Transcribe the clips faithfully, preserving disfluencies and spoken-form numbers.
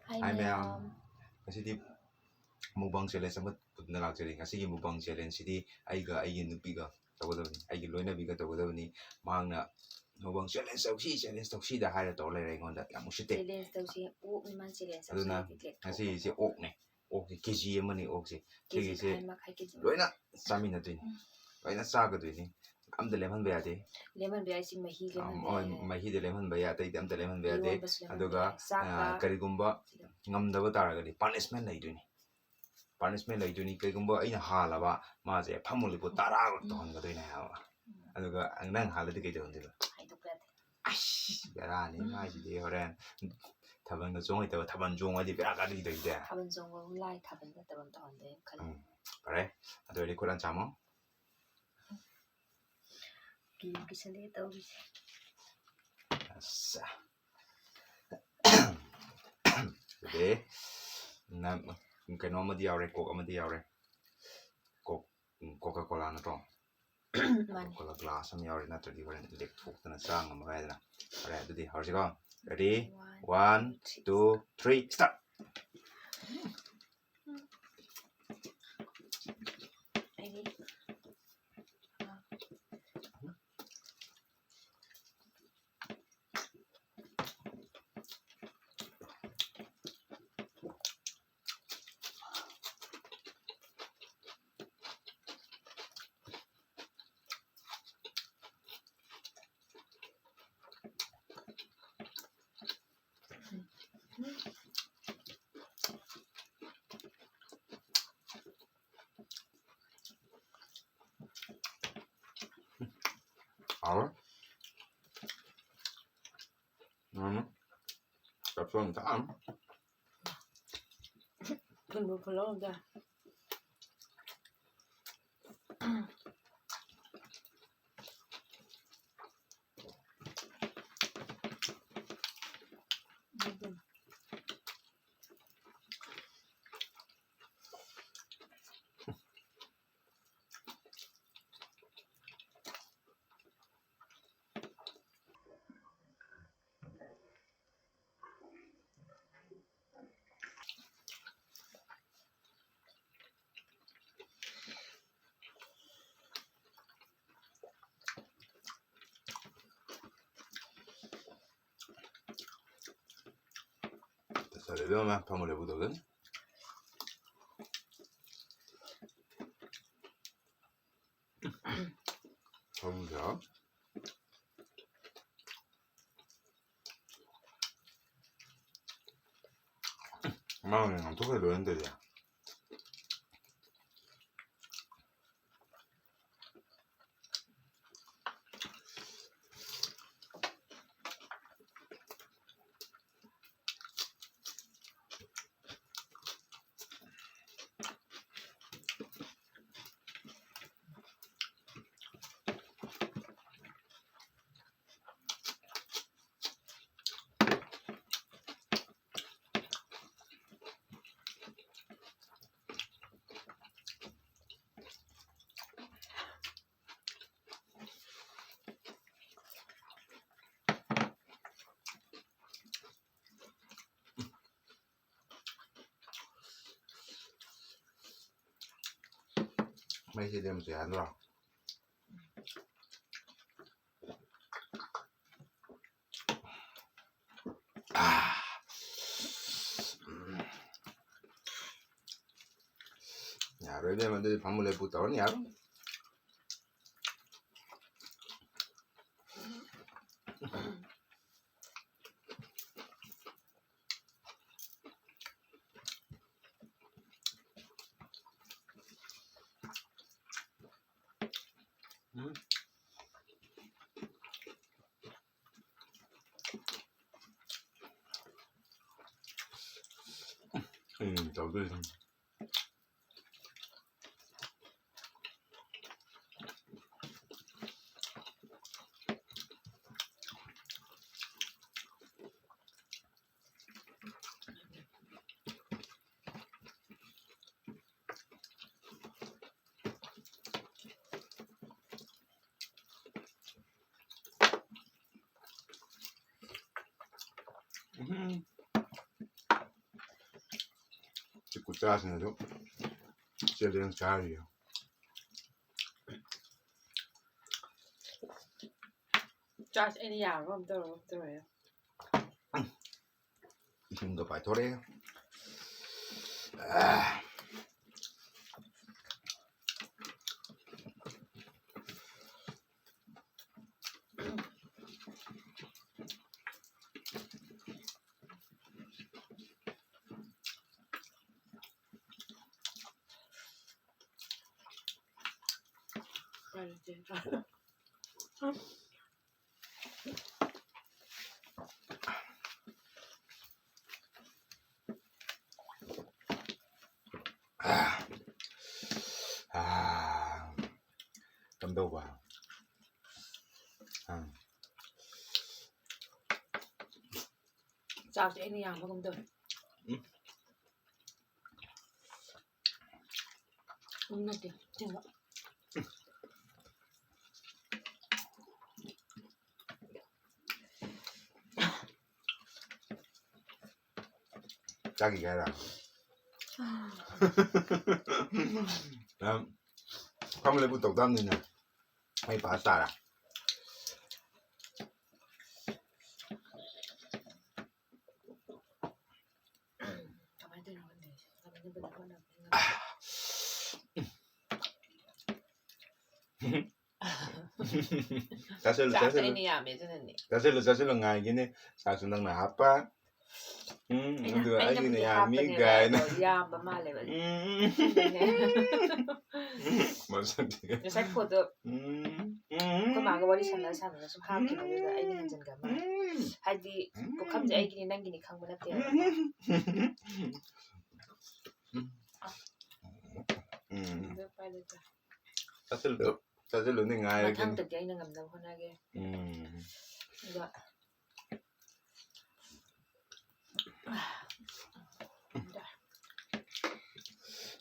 Hi, hi, ꯃꯌꯥꯝ꯫ ꯃꯌꯥꯝ꯫ ꯉꯁꯤꯗꯤ mukbang challenge ꯑꯃ ꯄꯨꯗꯨꯅ ꯂꯥꯛꯆꯔꯤ꯫ ꯉꯁꯤꯒꯤ mukbang challengeꯁꯤꯗꯤ ꯑꯩꯒ ꯑꯩꯒꯤ ꯅꯨꯄꯤꯒ ꯇꯧꯒꯗꯕꯅꯤ, ꯑꯩꯒꯤ ꯂꯣꯏꯅꯕꯤꯒ ꯇꯧꯒꯗꯕꯅꯤ꯫ ꯃꯍꯥꯛꯅ mukbang challenge ꯇꯧꯁꯤ, challenge ꯇꯧꯁꯤꯗ ꯍꯥꯏꯔ ꯇꯧꯔ ꯂꯩꯔꯦ ꯑꯩꯉꯣꯟꯗ꯫ ꯌꯥꯝ ꯎꯁꯤꯠꯇꯦ꯫ Challenge ꯇꯧꯁꯤ, ꯑꯣꯛꯅꯤ ꯃꯥꯅ challenge ꯑꯗꯨꯅ ꯇꯧꯁꯤ ꯍꯥꯏꯗꯤ ꯂꯦꯞꯊꯣꯛꯑꯣ꯫ ꯉꯁꯤꯁꯦ ꯑꯣꯛꯅꯦ꯫ ꯑꯣꯛꯁꯦ KG ꯑꯃꯅꯤ ꯑꯣꯛꯁꯦ꯫ KG ꯁꯤꯒꯤꯁꯦ ꯃꯈꯥꯏ, ꯃꯈꯥꯏ KG ꯃꯈꯥꯏ꯫ ꯂꯣꯏꯅ ꯆꯥꯃꯤꯟꯅꯗꯣꯏꯅꯤ꯫ ꯎꯝ꯫ ꯂꯣꯏꯅ ꯆꯥꯒꯗꯣꯏꯅꯤ꯫ ꯑꯝꯇ ꯂꯦꯝꯍꯟꯕ ꯌꯥꯗꯦ꯫ ꯂꯦꯝꯍꯟꯕ ꯌꯥꯏ, ꯁꯤ ꯃꯍꯤ ꯑꯝ, ꯂꯦꯝꯍꯟꯕ ꯍꯣꯏ, ꯌꯥꯏ꯫ ꯃꯍꯤꯗꯤ ꯂꯦꯝꯍꯟꯕ ꯌꯥꯏ, ꯑꯇꯩꯗꯤ ꯑꯝꯇ ꯂꯦꯝꯍꯟꯕ ꯌꯥꯗꯦ꯫ ꯏꯔꯣꯟꯕꯁꯨ ꯂꯦꯝꯍꯟꯕ ꯑꯗꯨꯒ, ꯌꯥꯏ꯫ ꯆꯥꯛꯀ ꯑ, ꯀꯔꯤꯒꯨꯝꯕ ꯁꯤꯒ꯫ ꯉꯝꯗꯕ ꯇꯥꯔꯒꯗꯤ punishment ꯂꯩꯗꯣꯏꯅꯤ꯫ Punishment ꯂꯩꯗꯣꯏꯅꯤ꯫ ꯀꯩꯒꯨꯝꯕ ꯑꯩꯅ ꯍꯥꯜꯂꯕ, ꯃꯥꯁꯦ ꯐꯝꯃꯨ ꯂꯦꯞꯄꯨ ꯇꯔꯥꯔꯛ ꯎꯝ꯫ ꯇꯧꯍꯟꯒꯗꯣꯏꯅꯦ ꯍꯥꯏꯕ꯫ ꯎꯝ꯫ ꯑꯗꯨꯒ ꯅꯪ ꯍꯥꯜꯂꯗꯤ ꯀꯩ ꯇꯧꯍꯟꯗꯣꯏꯕ? ꯍꯥꯏꯗꯣꯛꯄ ꯌꯥꯗꯦ꯫ ꯑꯁ, ꯕꯦꯔꯥꯅꯤ ꯎꯝ꯫ ꯃꯥꯏꯁꯤꯗꯤ ꯍꯣꯔꯦꯟ ꯊꯥꯕꯜꯒ ꯆꯣꯡ ꯍꯩꯇꯕ, ꯊꯥꯕꯜ ꯆꯣꯡꯉꯗꯤ ꯕꯦꯔꯥ ꯀꯥꯗꯣꯏꯗꯣꯏꯁꯦ꯫ ꯊꯥꯕꯜ ꯆꯣꯡꯕꯕꯨ ꯂꯥꯏ, ꯊꯥꯕꯜ ꯅꯠꯇꯕ ꯑꯃ ꯇꯧꯍꯟꯗꯣꯏꯅ ꯈꯜꯂꯤ꯫ ꯎꯝ, ꯐꯔꯦ꯫ ꯑꯗꯨ ꯑꯣꯏꯔꯗꯤ ꯈꯨꯠ ꯍꯥꯟꯅ ꯆꯥꯝꯃꯣ꯫ ꯀꯤꯕꯨ ꯀꯤꯁꯜꯂꯛꯑꯦ ꯇꯧꯔꯤꯁꯦ꯫ ꯑꯁꯁꯥ꯫ ꯑꯗꯨꯗꯤ ꯅꯪ ꯀꯩꯅꯣ ꯑꯃꯗꯤ ꯌꯥꯎꯔꯦ, Coke ꯑꯃꯗꯤ ꯌꯥꯎꯔꯦ꯫ Coke, ꯎꯝ, Coca Cola ꯅꯠꯇ꯭ꯔꯣ? ꯃꯥꯅꯦ꯫ Coca Cola glass ꯑꯃ ꯌꯥꯎꯔꯦ, ꯅꯠꯇ꯭ꯔꯗꯤ ꯍꯣꯔꯦꯟ ꯂꯦꯛꯊꯣꯛꯇꯅ ꯆꯥ ꯉꯝꯃꯔꯣꯏ ꯍꯥꯏꯗꯅ꯫ ꯐꯔꯦ, ꯑꯗꯨꯗꯤ ꯍꯧꯔꯁꯤꯀꯣ꯫ Ready? One, one, two, three, start! ꯑꯩꯗꯤ ꯍꯥꯎꯋꯦ꯫ ꯎꯝ꯫ ꯆꯞꯁꯨ ꯌꯥꯝ ꯊꯛꯑꯝ꯫ ꯐꯨꯟꯕꯨ ꯐꯨꯜꯂꯧꯗ꯫ ꯂꯩꯗꯧꯅ ꯐꯝꯃ ꯂꯩꯕ ꯇꯧꯗꯣꯏꯅꯤ꯫ ꯐꯝꯗ꯭ꯔꯣ? ꯃꯥꯅ ꯉꯥꯡꯊꯣꯛꯈ꯭ꯔ ꯂꯣꯏꯔꯦ ꯇꯧꯔꯤꯁꯦ꯫ ꯃꯩꯁꯤꯗꯤ ꯌꯥꯝ ꯌꯥꯗ꯭ꯔꯣ? ꯌꯥꯔꯣꯏꯗ, ꯃꯗꯨꯗꯤ ꯐꯝꯃꯨ ꯂꯦꯞꯄꯨ ꯇꯧꯔꯅꯤ, ꯌꯥꯔꯣꯏ꯫ ꯎꯝ꯫ ꯎꯝ, ꯇꯧꯗꯣꯏꯅꯤ꯫ ꯎꯝ꯫ ꯁꯤ ꯀꯨꯆꯥꯁꯤꯅꯁꯨ ꯆꯦꯂꯦꯟ ꯆꯥꯔꯤꯌꯦ꯫ ꯆꯥꯁꯦ, ꯑꯩꯅ ꯌꯥꯔꯕ ꯑꯝꯇ ꯇꯧꯔꯒ ꯑꯝꯇ ꯇꯧꯔꯒ꯫ ꯏꯁꯤꯡ ꯌꯨꯝꯗ ꯄꯥꯏꯊꯣꯔꯛꯑꯦ꯫ ꯑꯥ꯫ ꯑꯥ, ꯑꯥ, ꯀꯝꯗꯧꯕ? ꯑꯥ꯫ ꯆꯥꯛꯁꯦ ꯑꯩꯅ ꯌꯥꯝꯕꯒꯨꯝ ꯇꯧꯋꯦ꯫ ꯎꯝ꯫ ꯎꯝ, ꯅꯠꯇꯦ, ꯑꯁꯦꯡꯕ꯫ ꯆꯥꯈꯤꯒꯦ ꯍꯥꯏꯔꯣ? ꯅꯪ ꯐꯝ ꯂꯦꯞꯄꯨ ꯇꯧ ꯇꯥꯕꯅꯤꯅꯦ꯫ ꯑꯩ ꯄꯥꯁ ꯇꯥꯔꯦ꯫ ꯀꯃꯥꯏꯅ ꯇꯧꯔꯤꯅꯣ ꯈꯪꯗꯦ꯫ ꯉꯝꯅꯕꯗꯤ ꯍꯣꯠꯅꯕꯗꯤ ꯉꯝꯗꯦ꯫ ꯆꯥꯁꯤꯜꯂꯨ, ꯆꯥꯛꯁꯦ ꯆꯥꯁꯤꯜꯂꯨ꯫ ꯑꯩꯅ ꯌꯥꯝꯃꯦ ꯑꯗꯨꯅꯅꯦ꯫ ꯆꯥꯁꯤꯜꯂꯨ, ꯆꯥꯁꯤꯜꯂꯨ, ꯉꯥꯏꯒꯦꯅꯦ꯫ ꯆꯥꯛꯁꯨ ꯅꯪꯅ ꯍꯥꯞꯄ꯫ ꯎꯝ, ꯑꯩꯅ, ꯑꯗꯨꯒ ꯑꯩꯅꯕꯨꯗꯤ ꯑꯩꯒꯤꯅ ꯌꯥꯝꯃꯤ ꯍꯥꯞꯄꯅꯦꯕ, ꯀꯥꯏꯅ꯫ ꯑꯗꯣ ꯌꯥꯝꯕ ꯃꯥꯜꯂꯦꯕ꯫ ꯎꯝ꯫ ꯃꯁꯛꯇꯨꯒ꯫ ꯉꯁꯥꯏ ꯐꯣꯟꯗꯣ ꯎꯝ꯫ ꯑꯩꯈꯣꯏ ꯃꯥꯒ ꯋꯥꯔꯤ ꯁꯥꯟꯅ ꯁꯥꯟꯅꯅ ꯁꯨꯝ ꯍꯥꯞꯈꯤꯕꯅꯤꯗ ꯑꯩꯅ ꯍꯦꯟꯖꯤꯟꯈ꯭ꯔ ꯃꯥꯜꯂꯦ꯫ ꯎꯝ꯫ ꯍꯥꯏꯗꯤ ꯎꯝ꯫ ꯄꯨꯈꯝꯁꯦ ꯑꯩꯒꯤꯅꯤ ꯅꯪꯒꯤꯅꯤ ꯈꯪꯕ ꯅꯠꯇꯦꯕ꯫ ꯎꯝ꯫ ꯎꯝ꯫ ꯑꯗꯨ ꯎꯄꯥꯏ ꯂꯩꯇꯦ꯫ ꯆꯥꯁꯤꯜꯂꯨ, ꯆꯥꯁꯤꯜꯂꯨꯅꯦ, ꯉꯥꯏꯔꯒꯦꯅꯦ꯫ ꯃꯊꯪꯗꯗꯤ ꯑꯩꯅ ꯉꯝꯅꯕ ꯍꯣꯠꯅꯒꯦ꯫ ꯎꯝ꯫ ꯑꯗꯨꯒ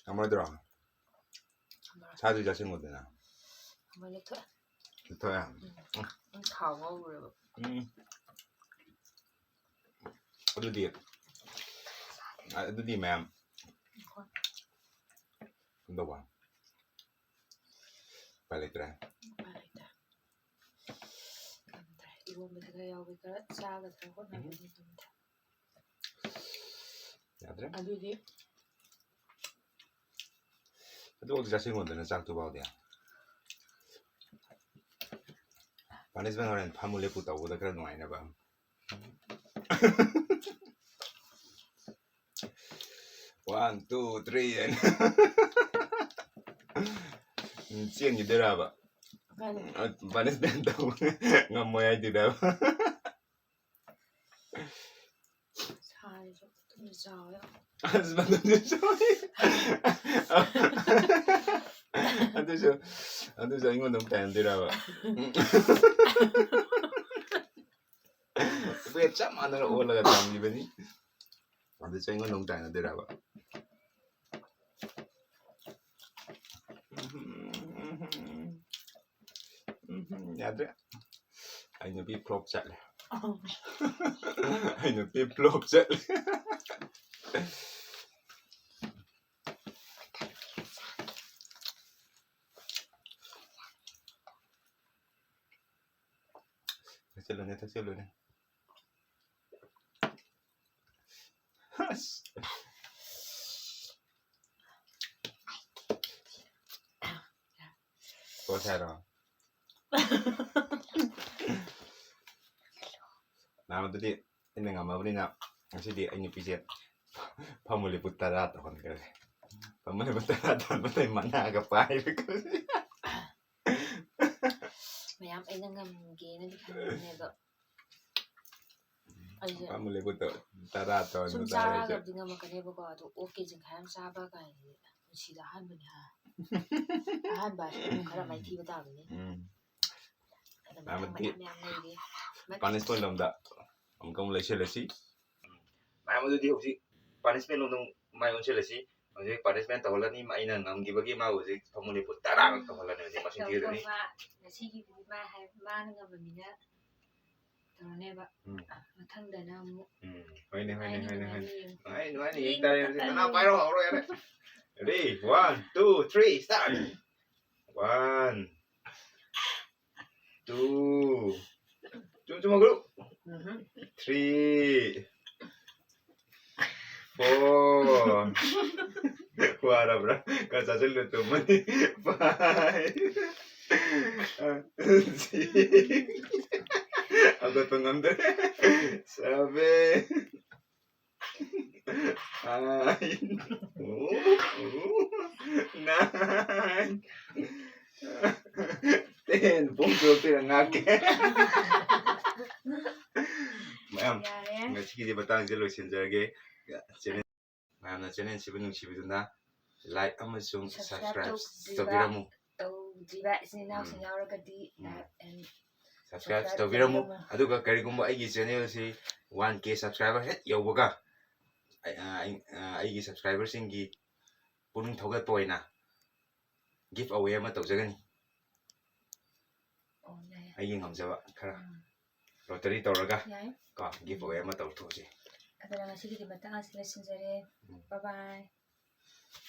ꯉꯝꯃꯔꯣꯏꯗ꯭ꯔꯣ? ꯉꯝꯃꯔꯣꯏ꯫ ꯁꯥꯗꯨ ꯆꯥꯁꯤꯟꯕꯗꯨꯅ꯫ ꯉꯝꯃꯔꯣꯏ, ꯂꯦꯛꯊꯣꯛꯑꯦ꯫ ꯂꯦꯛꯊꯣꯛꯑꯦ? ꯎꯝ꯫ ꯎꯝ꯫ ꯎꯝ, ꯊꯥꯎ ꯉꯧꯔꯨꯔꯦꯕ꯫ ꯎꯝ꯫ ꯑꯗꯨꯗꯤ, ꯑꯗꯨꯗꯤ ꯃꯌꯥꯝ ꯍꯣꯏ꯫ ꯀꯝꯗꯧꯕ? ꯎꯄꯥꯏ ꯂꯩꯇ꯭ꯔꯦ꯫ ꯎꯄꯥꯏ ꯂꯩꯇ꯭ꯔꯦ꯫ ꯉꯝꯗ꯭ꯔꯦ꯫ ꯏꯔꯣꯟꯕꯗꯤ ꯈꯔ ꯌꯥꯎꯕꯩ ꯈꯔ ꯆꯥꯒꯗ꯭ꯔꯥ ꯍꯣꯠꯅꯕꯅꯤ, ꯎꯝ꯫ ꯉꯝꯗ꯭ꯔꯦ꯫ ꯑꯗꯨꯗꯤ ꯑꯗꯨꯐꯥꯎꯗꯤ ꯆꯥꯁꯤꯟꯉꯣꯟꯗꯅ ꯆꯥꯛꯇꯨ ꯐꯥꯎꯗꯤ꯫ ꯄꯥꯅꯤꯁꯃꯦꯟ ꯍꯣꯔꯦꯟ ꯐꯝꯃꯨ ꯂꯦꯞꯄꯨ ꯇꯧꯕꯗ ꯈꯔ ꯅꯨꯡꯉꯥꯏꯅꯕ꯫ One, two, three ꯍꯥꯏꯅ꯫ ꯎꯝ, ꯆꯦꯟꯈꯤꯗꯣꯏꯔꯕ? ꯄꯥꯅꯤꯁꯃꯦꯟ ꯇꯧꯕ ꯉꯝꯃꯣꯏ ꯍꯥꯏꯗꯣꯏꯔꯕ? ꯁꯥꯔꯤꯁꯨ ꯑꯗꯨꯝ ꯆꯥꯎꯋꯦ꯫ ꯑꯁ, ꯃꯗꯨꯁꯨ ꯆꯥꯎꯋꯦ꯫ ꯑꯗꯨꯁꯨ ꯑꯗꯨꯁꯨ ꯑꯩꯉꯣꯟꯗ ꯑꯃꯨꯛ ꯇꯥꯏꯅꯗꯣꯏꯔꯕ? ꯋꯦꯠ ꯆꯞ ꯃꯥꯟꯅꯅ ꯑꯣꯜꯂꯒ ꯊꯝꯈꯤꯕꯅꯤ꯫ ꯑꯗꯨꯁꯨ ꯑꯩꯉꯣꯟꯗ ꯑꯃꯨꯛ ꯇꯥꯏꯅꯗꯣꯏꯔꯕ? ꯎꯝ, ꯌꯥꯗ꯭ꯔꯦ꯫ ꯑꯩ ꯅꯨꯄꯤ ꯐ꯭ꯂꯣꯞ ꯆꯠꯂꯦ꯫ ꯑꯩ ꯅꯨꯄꯤ ꯐ꯭ꯂꯣꯞ ꯆꯠꯂꯦ꯫ ꯊꯛꯆꯜꯂꯨꯅꯦ, ꯊꯛꯆꯜꯂꯨꯅꯦ꯫ ꯑꯁ꯫ ꯀꯣꯠ ꯍꯥꯏꯔꯣ? ꯅꯍꯥꯟꯗꯨꯗꯤ ꯑꯩꯅ ꯉꯝꯃꯕꯅꯤꯅ ꯉꯁꯤꯗꯤ ꯑꯩ ꯅꯨꯄꯤꯁꯦ ꯐꯝꯃꯨ ꯂꯦꯞꯄꯨ ꯇꯔꯥ ꯇꯧꯍꯟꯈ꯭ꯔꯦ꯫ ꯐꯝꯃꯨ ꯂꯦꯞꯄꯨ ꯇꯔꯥ ꯇꯧꯍꯟꯕꯗꯩ ꯃꯅꯥꯒ ꯄꯥꯏꯔꯦ꯫ ꯃꯌꯥꯝ ꯑꯩꯅ ꯉꯝꯒꯦꯅꯗꯤ ꯈꯟꯕꯅꯦꯕ꯫ ꯑꯩꯁꯦ ꯐꯝꯃꯨ ꯂꯦꯞꯄꯨ ꯇ-, ꯇꯔꯥ ꯇꯧꯍꯟꯕ ꯁꯨꯝ ꯇꯥꯔꯦ ꯑꯩꯁꯦ꯫ ꯆꯥꯔꯒꯕꯨꯗꯤ ꯉꯝꯃꯛꯀꯅꯦꯕꯀꯣ, ꯑꯗꯣ ꯑꯣꯛ ꯀꯦꯖꯤ ꯃꯈꯥꯏ ꯑꯃ ꯆꯥꯕ ꯀꯥꯏꯁꯦ ꯄꯨꯟꯁꯤꯗ ꯑꯍꯥꯟꯕꯅꯦ ꯍꯥ꯫ ꯑꯍꯥꯟꯕ ꯍꯥꯏꯁꯦ ꯑꯗꯨꯝ ꯈꯔ ꯃꯥꯏꯊꯤꯕ ꯇꯥꯕꯅꯤ꯫ ꯎꯝ꯫ ꯑꯗꯣ ꯃꯊꯪ ꯑꯃꯗꯤ ꯃꯌꯥꯝ ꯃꯌꯥꯝ ꯂꯩꯔꯤ꯫ ꯄꯥꯅꯤꯁꯃꯦꯟ ꯂꯣꯝꯗ ꯑꯃꯨꯛꯀ ꯑꯃꯨꯛ ꯂꯩꯁꯤꯜꯂꯁꯤ꯫ ꯃꯌꯥꯝ ꯑꯗꯨꯗꯤ ꯍꯧꯖꯤꯛ ꯄꯥꯅꯤꯁꯃꯦꯟ ꯂꯣꯝꯗ ꯑꯃꯨꯛ ꯃꯥꯏ ꯑꯣꯟꯁꯤꯜꯂꯁꯤ꯫ ꯍꯧꯖꯤꯛ ꯄꯥꯅꯤꯁꯃꯦꯟ ꯇꯧꯍꯜꯂꯅꯤ, ꯑꯩꯅ ꯉꯝꯈꯤꯕꯒꯤ ꯃꯥ ꯍꯧꯖꯤꯛ ꯐꯃꯨꯡ ꯂꯦꯞꯄꯨ ꯇꯔꯥꯔꯛ ꯇꯧꯍꯜꯂꯅꯤ, ꯍꯧꯖꯤꯛ ꯃꯁꯤꯡ ꯊꯤꯔꯅꯤ꯫ ꯃꯥ ꯉꯁꯤꯒꯤꯗꯨꯗꯤ ꯃꯥ ꯍꯥꯏ-, ꯃꯥꯅ ꯉꯝꯃꯃꯤꯅ ꯇꯧꯔꯅꯦꯕ꯫ ꯎꯝ꯫ ꯃꯊꯪꯗꯅ ꯑꯃꯨꯛ ꯎꯝ, ꯍꯣꯏꯅꯦ, ꯍꯣꯏꯅꯦ, ꯅꯨꯡꯉꯥꯏꯅꯤ, ꯍꯣꯏꯅꯦ, ꯍꯣꯏꯅꯦ꯫ ꯅꯨꯡꯉꯥꯏꯅꯤ ꯌꯦꯡꯉꯨ꯫ ꯅꯨꯡꯉꯥꯏꯅꯤ, ꯅꯨꯡꯉꯥꯏꯅꯤ, ꯌꯦꯡ ꯌꯦꯡꯕ ꯇꯥꯔꯦ ꯍꯧꯖꯤꯛ꯫ ꯈꯛꯇꯪ ꯅꯅꯥꯎ ꯌꯦꯡꯉꯨ꯫ ꯄꯥꯏꯔꯣ, ꯍꯧꯔꯣ, ꯌꯥꯔꯦ꯫ Ready, one, two, three, start. One, two, ꯆꯨꯝ ꯆꯨꯝ ꯍꯧꯒꯠꯂꯨ꯫ ꯎꯝꯍꯨꯝ꯫ Three, Four. ꯋꯥꯔꯕ꯭ꯔꯥ? ꯈꯔ ꯆꯥꯁꯤꯜꯂꯨ, ꯇꯨꯝꯃꯅꯤ꯫ Five. Six. ꯍꯧꯒꯠꯄ ꯉꯝꯗ꯭ꯔꯦ꯫ Seven. Eight. Nine. Ten. ꯄꯨꯡ ꯇꯔꯨꯛ ꯇꯩꯔ ꯉꯥꯛꯀꯦ꯫ ꯃꯌꯥꯝ, ꯌꯥꯔꯦ꯫ ꯉꯁꯤꯒꯤꯗꯤ ꯃꯇꯥꯡꯁꯤꯗ ꯂꯣꯏꯁꯤꯟꯖꯔꯒꯦ꯫ Channel, ꯃꯌꯥꯝꯅ channelꯁꯤꯕꯨ ꯅꯨꯡꯁꯤꯕꯤꯗꯨꯅ like ꯑꯃꯁꯨꯡ subscribe ꯇꯧꯕꯤꯔꯝꯃꯨ꯫ ꯇꯧꯗ꯭ꯔꯤꯕ ꯏꯆꯤꯟ ꯏꯅꯥꯎꯁꯤꯡ ꯎꯝ꯫ ꯌꯥꯎꯔꯒꯗꯤ ꯎꯝ꯫ Like and subscribe subscribe ꯇꯧꯕꯤꯔꯝꯃꯨ꯫ ꯇꯧꯕꯤꯔꯝꯃꯨ꯫ ꯑꯗꯨꯒ ꯀꯔꯤꯒꯨꯝꯕ ꯑꯩꯒꯤ channelꯁꯤ one K subscriber ꯍꯦꯛ ꯌꯧꯕꯒ, ꯑꯩ, ꯑ, ꯑꯩ, ꯑ, ꯑꯩꯒꯤ subscriberꯁꯤꯡꯒꯤ ꯄꯨꯛꯅꯤꯡ ꯊꯧꯒꯠꯄ ꯑꯣꯏꯅ give away ꯑꯃ ꯇꯧꯖꯒꯅꯤ꯫ ꯑꯣ, ꯌꯥꯏ, ꯌꯥꯏ꯫ ꯑꯩꯒꯤ ꯉꯝꯖꯕ ꯈꯔ ꯎꯝ꯫ Lottery ꯇꯧꯔꯒ ꯌꯥꯏ꯫ ꯀꯣ, give away ꯎꯝ꯫ ꯑꯃ ꯇꯧꯊꯣꯛꯁꯤ꯫ ꯑꯗꯨꯅ ꯉꯁꯤꯒꯤꯗꯤ ꯃꯇꯥꯡ ꯑꯁꯤꯗ ꯂꯣꯏꯁꯤꯟꯖꯔꯦ꯫ ꯎꯝ꯫ Bye bye꯫